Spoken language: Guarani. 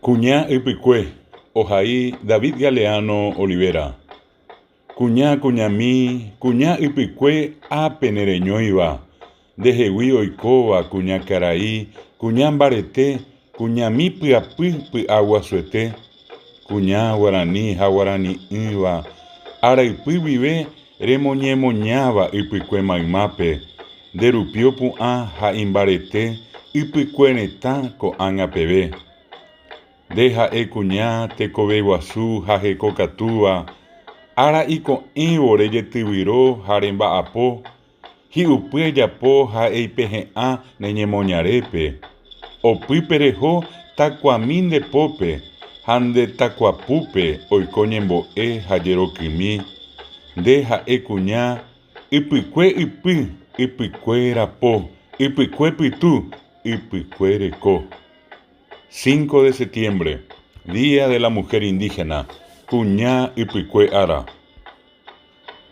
Kuña ypykue, ohai David Galeano Olivera. Kuña kuñami, kuña ypykue ápe nereñóiva, ndehegui oikóva kuñakarai, kuña mbarete, kuñami pyapy py'aguasuete, kuña guarani ha guarani'ỹva, araypy guive remoñemoñáva ypykue maymápe, nde rupi opu'ã ha imbarete ypykue retã ko'ág̃a peve. Nde ha'e kuña tekove guasu ha heko katúva, ára iko'ẽvo rejetyvyro ha remba'apo, hi'upy ejapo ha eipehe'ã ne ñemoñarépe. Opýpe reho takuami nde pópe ha nde takuapúpe oiko ñembo'e ha jerokymi. Nde ha'e kuña ypykue ypy, ypykue rapo, ypykue pytu, ypykue reko. 5 de septiembre, Día de la Mujer Indígena, Kuña Ypykue Ára.